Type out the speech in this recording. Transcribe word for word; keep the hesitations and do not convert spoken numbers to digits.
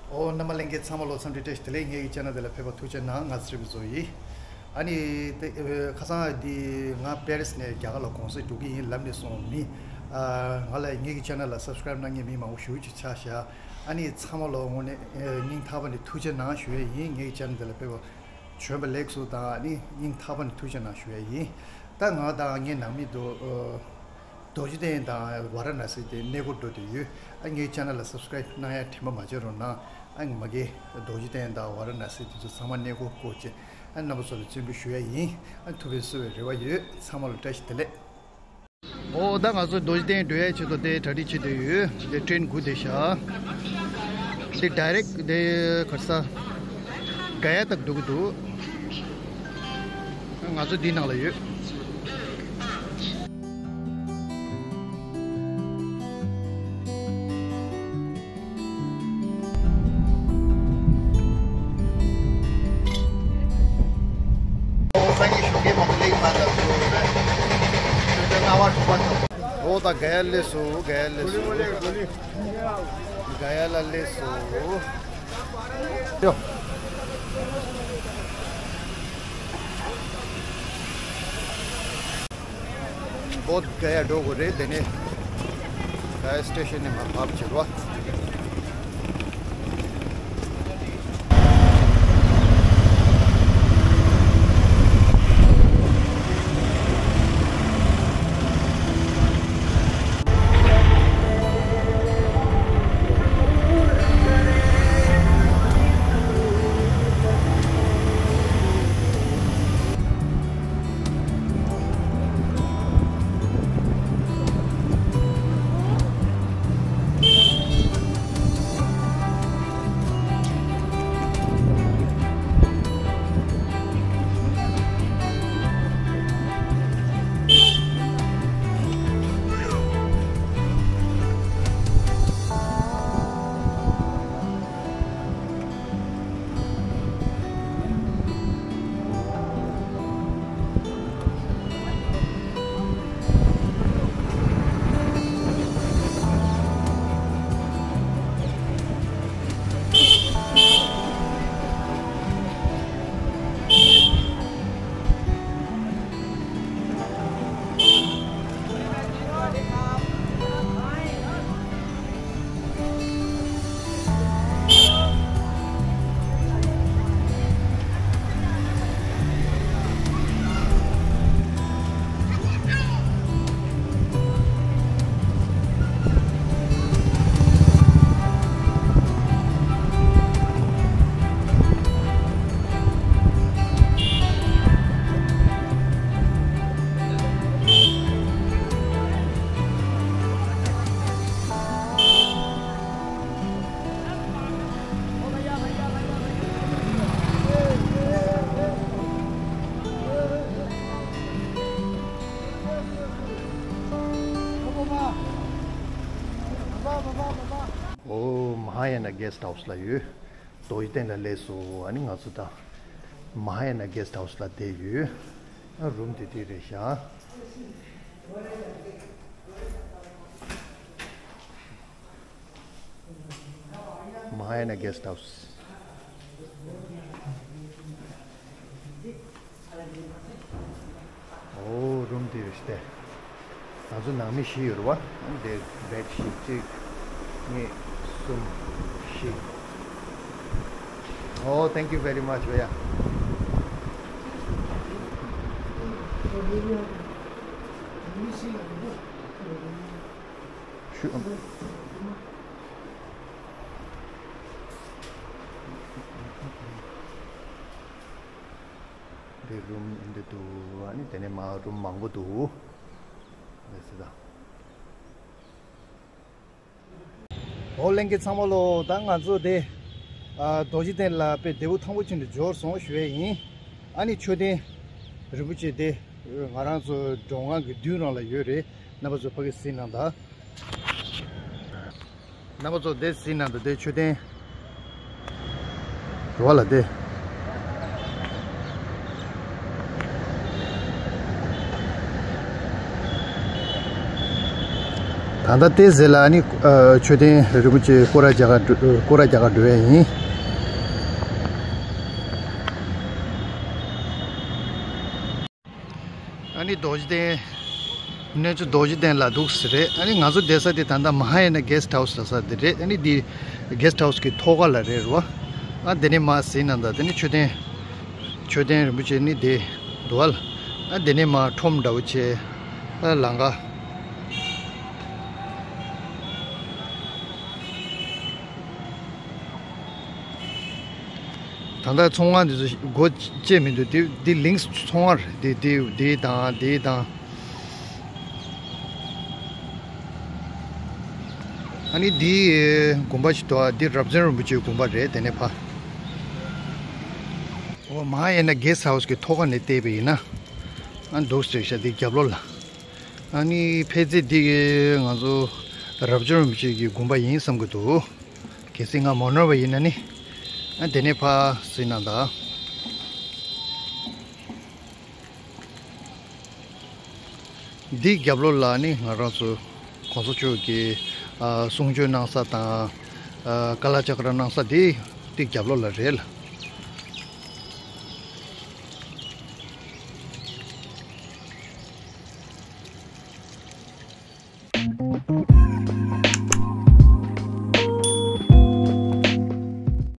ཨོ། རྣམ་པ་ལྷན་རྒྱས་ཚང་མ་ལོ་འཚམས་འདྲི་བཀྲ་ཤིས་བདེ་ལེགས། ངེད་ཀྱི་ཆེ་ནལ་འདི་ལ་ཕེབས་པ་ཐུགས་རྗེ་གནང་། ང་ཚེ་རིང་བཟོ་ཡིན། ཨ་ནི་དེ་ཁ་སང་འདི་ང་པེ་རིས་ནས་རྒྱ་གར་ལ་གུང་སེང་འགྲོ་གི་ཡིན་ལབ་ནས་སོང་མི། ང་ལ་ངེད་ཀྱི་ཆེ་ནལ་ལ་སབ་སི་ཀ་རེབ་གནང་མཁན་མི་མང་པོ་ཞེ་པོ་ཅིག་ཆགས་ཤག་ཨ་ནི་ཚང་མ་ལོ་དངོས་གནས་སྙིང་ཐག་པ་ནས་ཐུགས་རྗེ་གནང་ཞུ་ཡས་ཡིན། ངེད་ཀྱི་ཆེ་ནལ་འདི་ལ་ཕེབས་པ་བྱོན་པ་ལེགས་སོ་དང་ཨ་ནི་སྙིང་ཐག་པ་ནས་ཐུགས་རྗེ་གནང་ཞུ་ཡས་ཡིན། ད་ང་དང་ངའི་ནང་མི་དུ། རྡོ་རྗེ་གདན་དང་ཝཱ་ར་ཎ་སི་དེ་གནས་སྐོར་འགྲོ་བསྡད་ཡོད། ཨ་ངའི་ཆེ་ནལ་ལ་སབ་སི་ཀ་རེབ་གནང་ཡ་དྲན་པ་མ་བརྗེད་རོགས་གནང་། ཨ་མ་གི་རྡོ་རྗེ་གདན་དང་ཝཱ་ར་ཎ་སི་དེ་ཚོ་ཚང་མ་གནས་སྐོར་སྐོར་བྱས། ཨ་རྣམ་པ་ཚོ་ལ་བརྩོན་འགྲུས་ཞུ་ཡ་ཡིན། ཨ་ཐུགས་ཕན་གསོས་པའི་རེ་བ་ཡོད། ཚང་མ་ལ་བཀྲ་ཤིས་བདེ་ལེགས། ཨོ་ད་ང་ཚོ་རྡོ་རྗེ་གདན་འགྲོ་ཡ་ཆེད་དུ་དེ་གྲ་སྒྲིག་བྱེད་བསྡད་ཡོད། དེ་ཊེན་སྒུག་བསྡད་ཤག་དེ་ཌའི་རེག་དེ་ག་རེ་ཟ། ག་ཡ་ཐག་འགྲོ་གི་འདུག་ང་ཚོ་འདི་ནང་ལ་ཡོད། ཨོ་ད་ག་ཡ་སླེབས་སོང་། ག་ཡ་སླེབས་སོང་། ག་ཡ་ལ་སླེབས་སོང་། ཡོ། བོད་ག་ཡ་འགྲོ་དགོས་རེད། དེ་ནས་ག་ཡ་སི་ཊེ་ཤན་ནས་མར་བབས་བྱེད་རོགས། ཨོ་མ་ཧཱ་ཡ་ན་གྷེ་སི་ཊི་ཧའུ་སི་ལ་ཡོད། རྡོ་རྗེ་གདན་ལ་སླེབས་སོང་། ཨ་ནི་ང་ཚོ་ད་མ་ཧཱ་ཡ་ན་གྷེ་སི་ཊི་ཧའུ་སི་ལ་བསྡད་ཡོད། ཨ་རུམ་དེ་དེ་རེད་ཤག་མ་ཧཱ་ཡ་ན་གྷེ་སི་ཊི་ཧའུ་སི། ཨོ་རུམ་དེ་རེད་ཤག་ང་ཚོ་ནང་མི་བཞི་ཡོད་རེད་པ། དེ་བེཌ་བཞི། གཅིག་གཉིས་གསུམ་བཞི། Oh, thank you very much, भैया. འདི་རུམ་འདི་འདུག་ཨ་ནི་དེ་ནས་མར་རུམ་མང་པོ་འདུག་ལགས་སོ། ད། ཨོ་ལྷན་རྒྱས་ཚང་མ་ལོ། ད་ང་ཚོ་དེ་ཨ་རྡོ་རྗེ་གདན་ལ་དཔེ་བདེ་པོ་ཐང་པོ་ཅན་དུ་འབྱོར་སོང་ཞུ་ཡས་ཡིན། ཨ་ནི་མཆོད་རྟེན་རིན་པོ་ཆེ་དེ་ང་རང་ཚོ་མགྲོན་ཁང་གི་མདུན་རང་ལ་ཡོད་རེད། རྣམ་པ་ཚོ་ཕ་གིར་གཟིགས་གནང་དང་། རྣམ་པ་ཚོ་དེ་གཟིགས་གནང་དང་། དེ་མཆོད་རྟེན་རེད་པ་ལགས། དེ། ད་ལྟ་ཏེ་ཟེ་ལ་ནི་ཨ་མཆོད་རྟེན་རིན་པོ་ཆེ་སྐོར་ར་རྒྱག་ག་འགྲོ་སྐོར་ར་རྒྱག་ག་འགྲོ་ཡ་ཡིན། ཨ་ནི་རྡོ་རྗེ་གདན། གནས་མཆོག་རྡོ་རྗེ་གདན་ལ་འདུག་ཟེར་རེད། ཨ་ནི་ང་ཚོ་བསྡད་ས་དེ་ད་ལྟ་མ་ཧཱ་ཡ་ན་གེ་སི་ཊི་ཧའུ་སི་ལ་ས་དེ་རེད། ཨ་ནི་འདི་གེ་སི་ཊི་ཧའུ་སི་གི་ཐོག་ཁ་ལ་རེད་རེད་བ། ཨ་དེ་ནས་མར་ཟིན་ན་ད་དེ་ནི་མཆོད་རྟེན། མཆོད་རྟེན་རིན་པོ་ཆེ་ནི་དེ་འདུག་ཨ། ཨ་དེ་ནས་མར་ཁྲོམ་འདྲ་བོ་བྱས། ཨ་ལམ་ཁ། ད་ལྟ་ཚོང་ཁང་འདི་ཚོ་སྒོ་ཕྱེ་མི་འདུག་འདི་འདི་ལིང་ཚོང་ཁང་རེད། འདི་འདི་འདི་དང་འདི་དང་། ཨ་ནི་འདི་དགོན་པ་ཞིག་འདུག་འདི་རབ་བརྩོན་རིན་པོ་ཆེའི་དགོན་པ་རེད། དེ་ནས་ཕ། ཨོ་མ་ཧཱ་ཡ་ན་གེ་སི་ཊི་ཧའུ་སི་གི་ཐོག་ཁ་ནས་བལྟས་པ་ཡིན་ན། ཨ་འདུག་ཟེར་ཤག་འདི་རྒྱབ་ལོགས་ལ། ཨ་ནི་ཕལ་ཆེར་འདི་ང་ཚོ་རབ་བརྩོན་རིན་པོ་ཆེ་གི་དགོན་པ་ཡིན་བསམ་གི་འདུག་གལ་སྲིད་ང་མ་ནོར་བ་ཡིན་ན་ནི། ཨ་དེ་ནས་ཕར་ཟིན་ན་ད། འདི་རྒྱབ་ལོགས་ལ་ནི་ང་རང་ཚོ་གོང་ས་མཆོག་གིས་ཨ་གསུང་ཆོས་གནང་ས་དང་། ཨ་ཀ་ལ་ཅ་ཀ་ར་གནང་ས་འདི་འདི་རྒྱབ་ལོགས་ལ་རེད་ལ།